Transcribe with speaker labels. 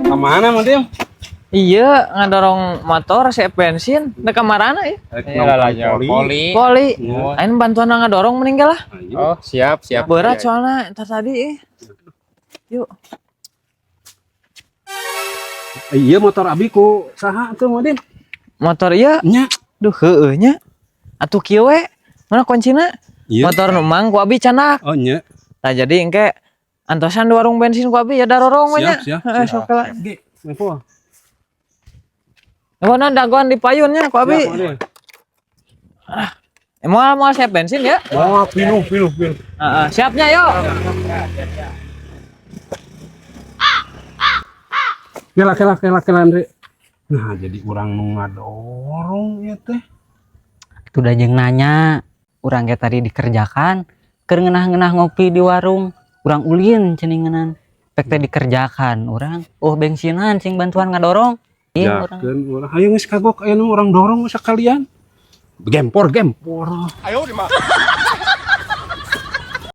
Speaker 1: Kemana, Mang Dim?
Speaker 2: Iya, ngadorong motor saya bensin dek kamarana ya.
Speaker 1: Iya lah,
Speaker 3: Poli.
Speaker 2: Poli.
Speaker 1: Iya.
Speaker 2: Ain bantuan ngadorong meninggal lah.
Speaker 1: Ayo.
Speaker 3: Oh, siap, siap.
Speaker 2: Berat soalnya entar tadi eh. Yuk.
Speaker 1: Iya, motor abi ku saha tuh, Mang Dim?
Speaker 2: Motor iya,
Speaker 1: Nya.
Speaker 2: Duh, heueuh nya. Atuh kieu we. Mana kuncina?
Speaker 1: Iya.
Speaker 2: Motor nu mang ku abi canak.
Speaker 1: Oh nya.
Speaker 2: Nah, jadi engke antosan di warung bensin ku abi ya darorong we nya.
Speaker 1: Siap, siap.
Speaker 2: Heeh, sok lah.
Speaker 1: Ge, nempo.
Speaker 2: Mana dagoan di payunnya ku abi.
Speaker 1: Siap, Mang Dim.
Speaker 2: Moal moal siap bensin ya.
Speaker 1: Oh, pinuh, pinuh, pinuh.
Speaker 2: Heeh, siapnya yuk.
Speaker 1: Kela, kela, kela, kela, Andre. Nah, jadi urang nu ngadorong ieu teh.
Speaker 4: Itu udah jeung nanya, urang ge tadi dikerjakan, keur ngeunah-ngeunah ngopi di warung, urang ulin ceningenan. Pek teh dikerjakan urang, oh bensinan cing bantuan ngadorong. Iya, urang.
Speaker 1: Jakeun urang. Hayu geus kagok aya nu urang dorong sekalian. Gempor, gempor.
Speaker 3: Ayo di mah.